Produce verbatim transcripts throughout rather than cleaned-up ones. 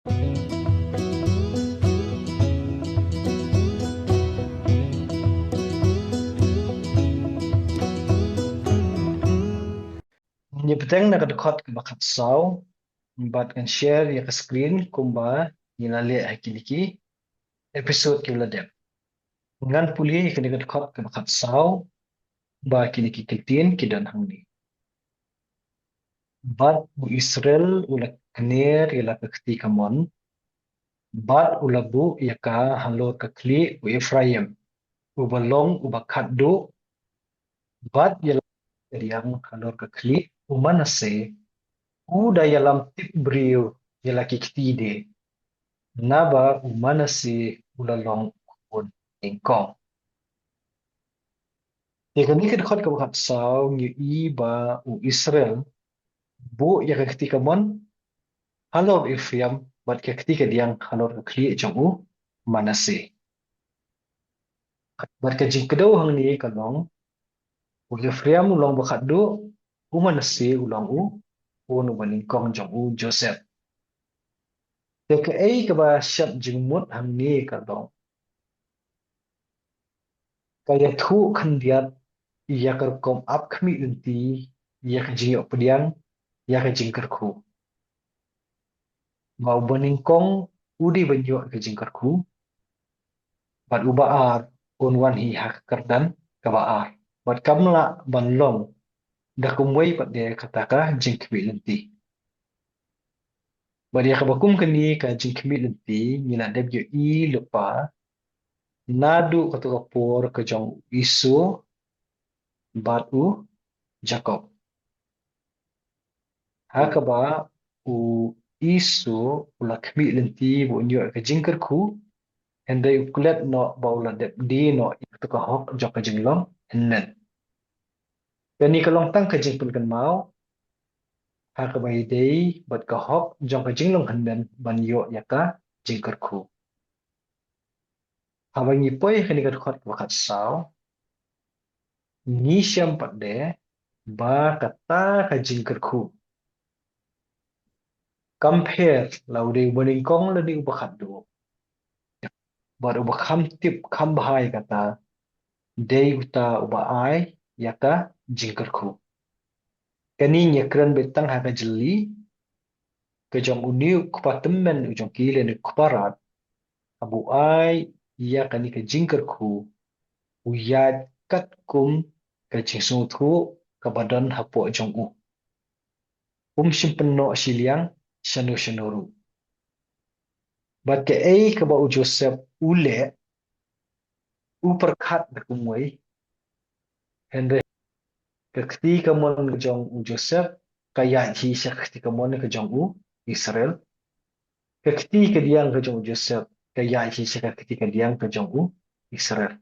Ngi bteng na ka dkhot kaba khatsaw, bad ngan share ïa ka screen kumba ngi la leh ha kine ki episode ki la dep. Ngan pule ïa kane ka dkhot kaba khatsaw, ba kine ki kyntien ki don hangne. Bad u Israel u la kner ïa la ka kti kamon, bad u la buh ïa ka halor ka khlieh u Ephraim, uba long uba khatduh, bad ïa la ka diang halor ka khlieh u Manasseh, u da ïalam tip briew ïa la ki kti de, naba u Manasseh u la long u khun nyngkong. Te kane ka dkhot kaba khatsaw ngi ïohi ba u Israel buh ïa ka kti kamon halor u Ephraim bad ka kti ka diang halor ka khlieh jong u Manasseh. Bad ka jingkdew hangne ka long, u Ephraim u long uba khatduh, u Manasseh u long u khun uba nyngkong jong u Joseph. Te kaei kaba shad jingmut hangne ka long, ka ïathuh khyndiat ïa ka rukom ap khmih lynti ïa ka jingïoh pdiang ïa ka jingkyrkhu. Ba uba nyngkong u dei ban ïoh ka jingkyrkhu, bad uba ar un wan hi ha ka kyrdan kaba ar, bad kam lah ban long da kumwei pat de kata ka jingkhmih lynti. Bad ïa kaba kum kane ka jingkhmih lynti ngi la dep ïohi lypa naduh kato ka por ka jong u Esau bad u Jakob. Ha kaba u Esau u la khmih lynti ba un ïoh ka jingkyrkhu, hynrei u klet noh ba u la dep die noh ïa kato ka hok jong ka jinglong hynmen. Kane ka long tang ka jingpynkynmaw ha kaba ïadei bad ka hok jong ka jinglong hynmen ban ïoh ïa ka jingkyrkhu. Haba ngi poi ha kane ka dkhot kaba khatsaw, ngi shem pat de ba kata ka jingkyrkhu kam pher la u dei uba nyngkong lane uba khatduh. Bad uba kham tip kham bha ïa kata dei uta uba ai ïa ka jingkyrkhu. Kane ngi ïakren beit tang ha ka jylli ka jong une u kpa tymmen u jong ki lane u kpa rat, haba u ai ïa kane ka jingkyrkhu, u ïaid katkum ka jingsngewthuh kaba don hapoh jong u. Um shym pynnoh shiliang shano shano ruh. Bad kaei kaba u Joseph u leh, u pyrkhat da kumwei, hynrei ka kti kamon ka jong u Joseph ka ïaid hi sha ka kti kamon ka jong u Israel. Ka kti kadiang ka jong u Joseph ka ïaid hi sha ka kti kadiang ka jong u Israel.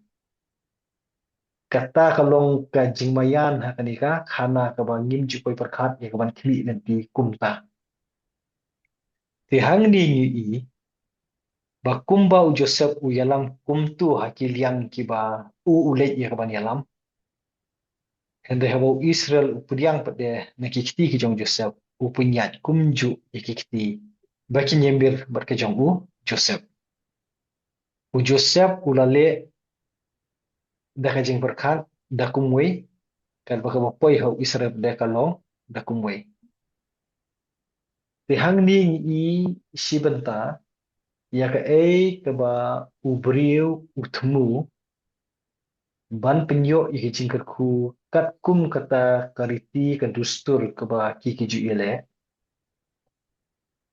Kata ka long ka jingmaïan ha kane ka khana kaba ngim ju poi pyrkhat ïa kaban khmih lynti kumta. Te hangne ngi ïohi ba kumba u Joseph u ïalam kumto ha ki liang kiba u u leit ïa kaban ïalam, hynrei haba u Israel u pdiang pat de na ki kti ki jong u Joseph, u pynïaid kumjuh ïa ki kti ba kin ïamir bad ka jong u Joseph. U Joseph u la leh da ka jingpyrkhat da kumwei, katba kaba poi ha u Israel pat de ka long da kumwei. Te hangne ngi ïohi shi bynta ïa kaei kaba u briew u thmu ban pynïoh ïa ka jingkyrkhu katkum kata ka riti ka dustur kaba ki ki ju ïaleh.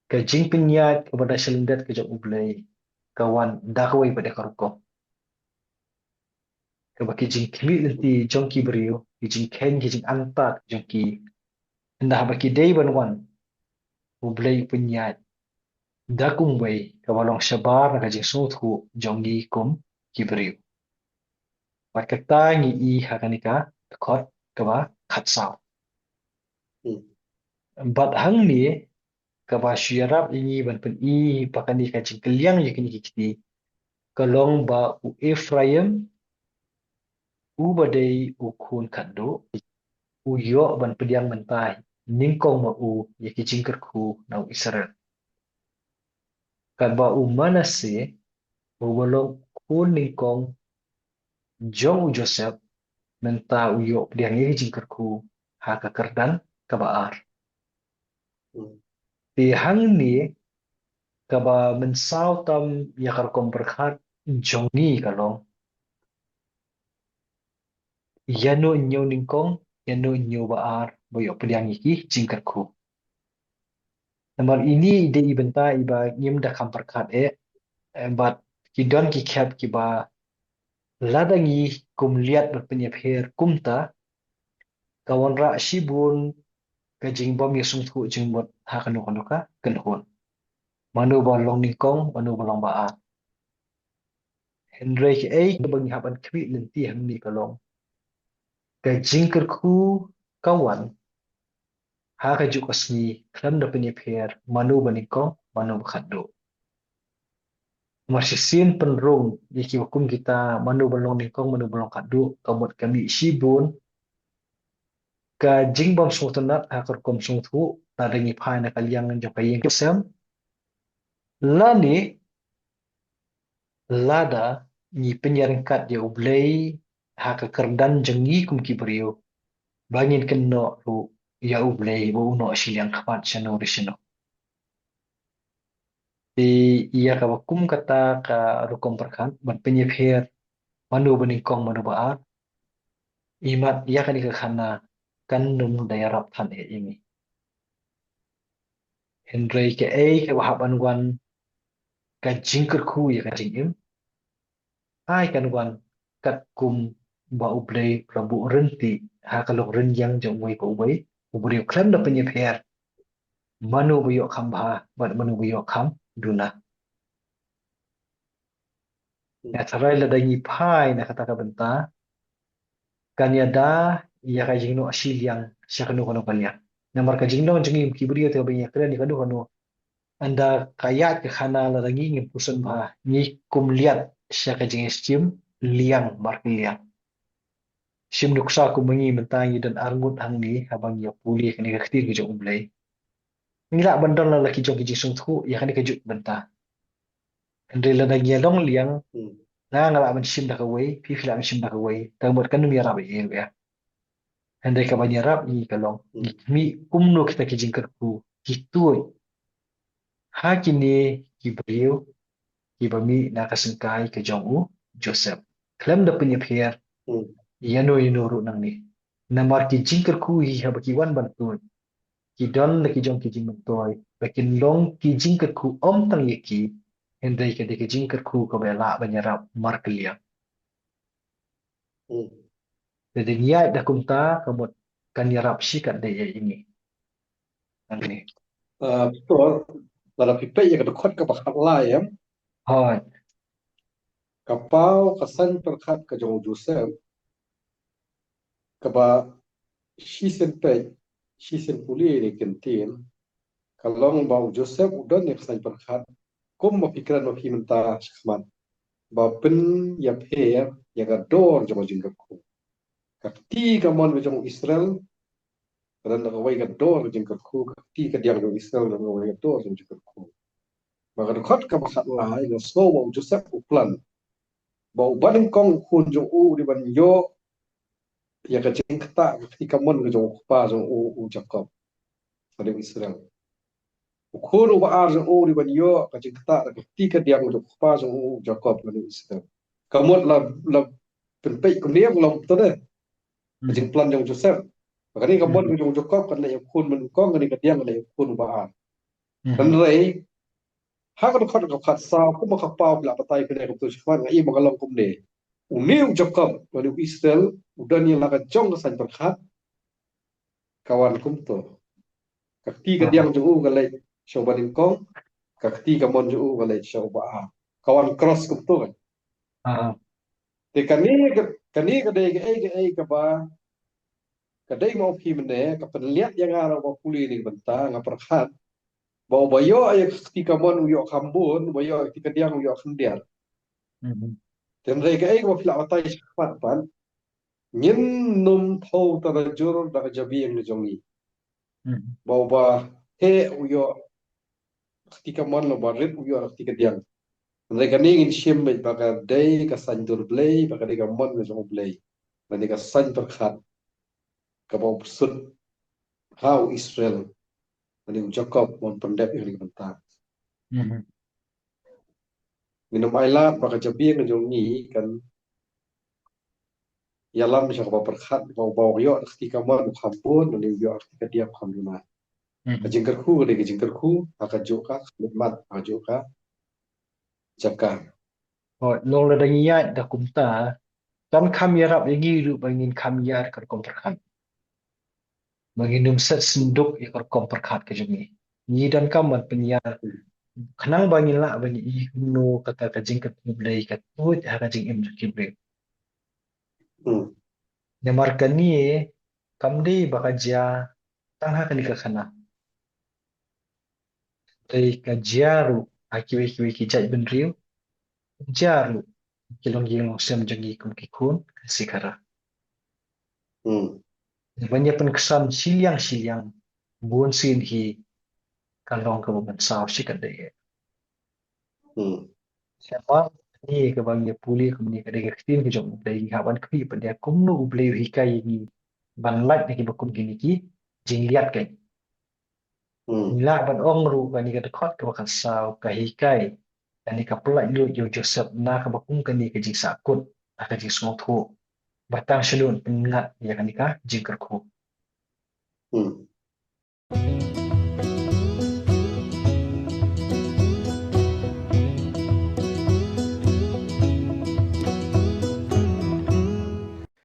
Ka jingpynïaid kaba da sha lyndet ka jong U Blei ka wan da kawei pat de ka rukom. Kaba ki jingkhmih lynti jong ki briew, ki jingkheiñ, ki jingantat jong ki, ynda haba ki dei ban wan, U Blei u pynïaid da kumwei kaba long shabar na ka jingsngewthuh jong ngi kum ki briew. Bad kata ngi ïohi ha kane ka dkhot kaba khatsaw. Hmm. Bad hangne kaba shu ïarap ïa ngi ban pyni ba kane ka jingkylliang ïa kine ki kti ka long ba u Ephraim uba dei u khun khatduh u ïoh ban pdiang mynta nyngkong ma u ïa ki jingkyrkhu na u Israel. Katba u Manase, uba long khun nyngkong jong u Joseph, mynta u ïoh pdiang ïa ka jingkyrkhu ha ka kyrdan kaba ar. Te hangne kaba mynsaw tam ïa ka rukom pyrkhat jong ngi ka long, ïano ñiew nyngkong, ïano ñiew ba ar ba ïoh pdiang ïa ki jingkyrkhu. Namar ini i dei i bynta iba ngim da kham pyrkhat eh, eh, bad ki don ki khep kiba lada ngi kum liat bad pynïapher kumta, ka wanrah shibun ka jingbym ïasngewthuh jingmut ha kano kano ka kynhun. Mano ba long nyngkong, mano ba long ba ar. Hynrei kaei kaba ngi hap ban khmih lynti hangne ka long, ka jingkyrkhu ka wan ha kajuh ka sngi khlem da pynïapher mano ba nyngkong, mano ba khatduh. Namar shisien pynrung ïa kiba kum kita, mano ba long nyngkong, mano ba long khatduh, ka mut ka mih shibun ka jingbym sngewtynnat ha ka rukom sngewthuh, lada ngi phai na ka liang jong ka ïing ka sem, lane lada ngi pynïaryngkat ïa U Blei ha ka kyrdan jong ngi kum ki briew, ba ngin kynnoh ruh ïa U Blei ba u noh shiliang khmat shano re shano. Te ïa kaba kum kata ka rukom pyrkhat ban pynïapher mano ba nyngkong, mano ba ar, imat ïa kane ka khana kan nym da ïarap than eh ïa ngi. Hynrei kaei kaba hap ban wan, ka jingkyrkhu ïa ka jingim, ai kan wan katkum ba U Blei u la buh rynti ha ka lok rynïeng jong uwei pa uwei u briew khlem da pynïapher mano ba ïoh kham bha bad mano ba ïoh kham duna. Nga tharai lada ngi phai na kata ka bynta, kan ïada ïa ka jingnoh shiliang sha kano kano ka liang. Namar ka jinglong jong ngi kum ki briew te ba ngi ïakren ïa kano kano, ynda ka ïaid ka khana lada ngi ngim pyrshang bha, ngi kum liat sha ka jingïashem liang markylliang. Shim nuksa kum ma ngi mynta ngi don arngut hangne haba ngi ïa pule kane ka ktien ka jong U Blei. Ngi lah ban don la la ki jong ki jingsngewthuh ïa kane kajuh ka bynta. Hynrei lada ngi ïa long liang, nga nga lah ban shim da kawei, phi phi lah ban shim da kawei, tang mut kan nym ïarap ïa u ïa. Hynrei kaba ngi ïarap ïa ngi ka long, ngi khmih kumno kita ki jingkyrkhu ki tuid ha kine ki briew kiba mih na ka syngkai ka jong u Joseph. Khlem da pynïapher ïano ïano ruh nangne. Namar ki jingkyrkhu hi haba ki wan ban tuid, ki don la ki jong ki jingmyntoi ba kin long ki jingkyrkhu ym tang ïa ki, hynrei ka dei ka jingkyrkhu kaba lah ban ïarap markylliang. Te dei ngi ïaid da kumta ka mut kan ïarap shi katdei ïa ngi. Nangne. Ah, pastor, lada phi peit ïa ka dkhot kaba khatlai, em? Hooid. Ka paw ka saiñ pyrkhat ka jong u Joseph, kaba shisien peit, shisien pule ïa kane ka ktien, ka long ba u Joseph u don ïa ka saiñ pyrkhat, kum ba phi kren ma phi mynta shakhmat, ba pynïapher ïa ka dor jong ka jingkyrkhu. Ka kti kamon ka jong u Israel ka don da kawei ka dor jong ka jingkyrkhu, ka kti kadiang jong u Israel ka don da kawei ka dor jong ka jingkyrkhu. Ba ka dkhot kaba khatlai nga sngew ba u Joseph u plan ba u banyngkong u khun jong u u dei ban ïoh ïa ka jingktah ka kti kamon ka jong u kpa jong u, u Jakob, ka dei u Israel. U khun uba ar jong u u dei ban ïoh ka jingktah ka kti kadiang jong u kpa jong u, u Jakob, ka dei u Israel. Ka mut la, la pynpeit kumne ka long to de. Ka jingplan jong u Joseph. Ba kane kamon ka jong u Jakob kan leh ïa u khun banyngkong, kane kadiang kan leh ïa u khun uba ar. Hynrei ha ka dkhot kaba khatsaw, kumba ka paw phi la batai phi ne kumto shakhmat, nga i ba ka long kumne. Une u Jakob, une u Israel, u don ïa la ka jong ka saiñ pyrkhat, ka wan kumto. Ka kti kadiang jong u ka leit sha u banyngkong, ka kti kamon jong u ka leit sha uba ar. Ka wan cross kumto kan. Te kane ka, kane ka dei kaei kaei kaba ka dei ma u phi mynne, ka pynliat ïa nga ruh ba pule ïa kane ka bynta, nga pyrkhat ba uba ïoh ïa ka kti kamon u ïoh kham bun, uba ïoh ïa ka kti kadiang u ïoh khyndiat. Te hynrei kaei kaba phi la batai shakhmat pat, ngin nym thew tara jur da ka jabieng ka jong ngi. Ba uba heh u ïoh kti kamon, la ba rit u ïoh kti kadiang. Hynrei kane ngin shim bad ba ka dei ka saiñ dur Blei, ba ka dei ka mon ka jong U Blei. Ba dei ka saiñ pyrkhat kaba u pynshut ha u Israel. Ba dei u Jakob ban pyndep ïa kane ka bynta. Mhm. Ngin ym ailad ba ka jabieng ka jong ngi kan ïalam sha kaba pyrkhat, ba u ba u ïoh kti kamon u kham bun, ba u ïoh kti kadiang u kham duna. Mhm. Ka jingkyrkhu ka dei ka jingkyrkhu ha kajuh ka khmat, ha kajuh ka jaka. Hooid, long lada ngi ïaid da kumta, kan kham ïarap ïa ngi ruh ba ngin kham ïaid ka rukom pyrkhat. Ba ngin ym set synduk ïa ka rukom pyrkhat ka jong ngi. Ngi donkam ban pynïar khnang ba ngin lah ban i kumno kata ka jingkyrkhu Blei ka tuid ha ka jingim jong ki briew. Hmm. Namar kane kam dei ba ka jia tang ha kane ka khana. Dei ka jia ruh ha kiwei kiwei ki jait bynriew. Jia ruh ki longïing longsem jong ngi kum ki khun ka sikara. Hmm. Ban ïa pynksan shiliang shiliang bun sien hi ka long kaba mynsaw shi katdei. Hmm. Namar kane kaba ngi pule kumne ka dei ka ktien ka jong U Blei, ngi hap ban kynmaw pat ïa kumno U Blei u hikai ïa ngi ban lait na kiba kum kine ki jingleit ka. Hmm. Ngi lah ban ong ruh kane ka dkhot kaba khatsaw ka hikai, kane ka pyllait luid ïa u Joseph na kaba kum kane ka jingsahkut, na ka jingsngewthuh. Ba tang shano ban pynngat ïa kane ka jingkyrkhu. Hmm.